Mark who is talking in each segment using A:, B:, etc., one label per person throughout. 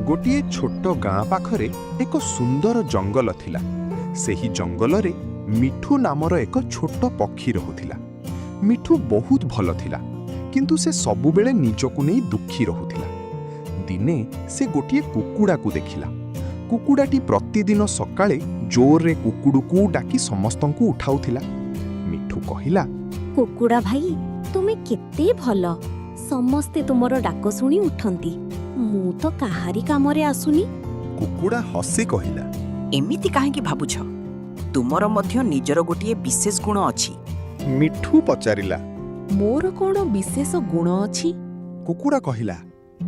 A: ଗୋଟିଏ ଛୋଟ ଗାଁ ପାଖରେ ଏକ ସୁନ୍ଦର ଜଙ୍ଗଲ ଥିଲା। ସେହି ଜଙ୍ଗଲରେ ମିଠୁ ନାମର ଏକ ଛୋଟ ପକ୍ଷୀ ରହୁଥିଲା। ମିଠୁ ବହୁତ ଭଲ ଥିଲା, କିନ୍ତୁ ସେ ସବୁବେଳେ ନିଜକୁ ନେଇ ଦୁଃଖୀ ରହୁଥିଲା। ଦିନେ ସେ ଗୋଟିଏ କୁକୁଡ଼ାକୁ ଦେଖିଲା। କୁକୁଡ଼ାଟି ପ୍ରତିଦିନ ସକାଳେ ଜୋରରେ କୁକୁଡ଼ୁକୁ ଡାକି ସମସ୍ତଙ୍କୁ ଉଠାଉଥିଲା। ମିଠୁ କହିଲା,
B: କୁକୁଡ଼ା ଭାଇ, ତୁମେ କେତେ ଭଲ! ସମସ୍ତେ ତୁମର ଡାକ ଶୁଣି ଉଠନ୍ତି। ମୁଁ ତ କାହାରି କାମରେ ଆସୁନି।
A: କୁକୁଡ଼ା ହସି କହିଲା,
C: ଏମିତି କାହିଁକି ଭାବୁଛ? ତୁମର ମଧ୍ୟ ନିଜର ଗୋଟିଏ ବିଶେଷ ଗୁଣ ଅଛି।
A: ମିଠୁ ପଚାରିଲା,
D: ମୋର କ'ଣ ବିଶେଷ ଗୁଣ ଅଛି?
A: କୁକୁଡ଼ା କହିଲା,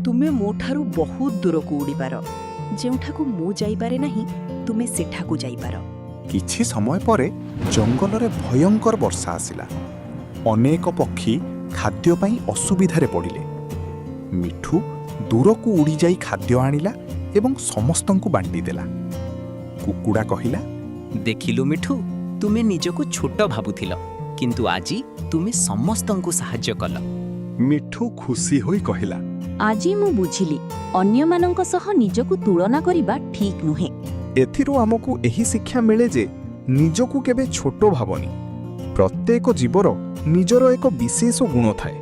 C: ତୁମେ ମୋଠାରୁ ବହୁତ ଦୂରକୁ ଉଡ଼ିପାର। ଯେଉଁଠାକୁ ମୁଁ ଯାଇପାରେ ନାହିଁ, ତୁମେ ସେଠାକୁ ଯାଇପାର।
A: କିଛି ସମୟ ପରେ ଜଙ୍ଗଲରେ ଭୟଙ୍କର ବର୍ଷା ଆସିଲା। ଅନେକ ପକ୍ଷୀ ଖାଦ୍ୟ ପାଇଁ ଅସୁବିଧାରେ ପଡ଼ିଲେ। ମିଠୁ ଦୂରକୁ ଉଡ଼ିଯାଇ ଖାଦ୍ୟ ଆଣିଲା ଏବଂ ସମସ୍ତଙ୍କୁ ବାଣ୍ଟିଦେଲା। କୁକୁଡ଼ା କହିଲା,
E: ଦେଖିଲୁ ମିଠୁ, ତୁମେ ନିଜକୁ ଛୋଟ ଭାବୁଥିଲ, କିନ୍ତୁ ଆଜି ତୁମେ ସମସ୍ତଙ୍କୁ ସାହାଯ୍ୟ କଲ।
A: ମିଠୁ ଖୁସି ହୋଇ କହିଲା,
B: ଆଜି ମୁଁ ବୁଝିଲି, ଅନ୍ୟମାନଙ୍କ ସହ ନିଜକୁ ତୁଳନା କରିବା ଠିକ୍ ନୁହେଁ।
A: ଏଥିରୁ ଆମକୁ ଏହି ଶିକ୍ଷା ମିଳେ ଯେ ନିଜକୁ କେବେ ଛୋଟ ଭାବନି। ପ୍ରତ୍ୟେକ ଜୀବର ନିଜର ଏକ ବିଶେଷ ଗୁଣ ଥାଏ।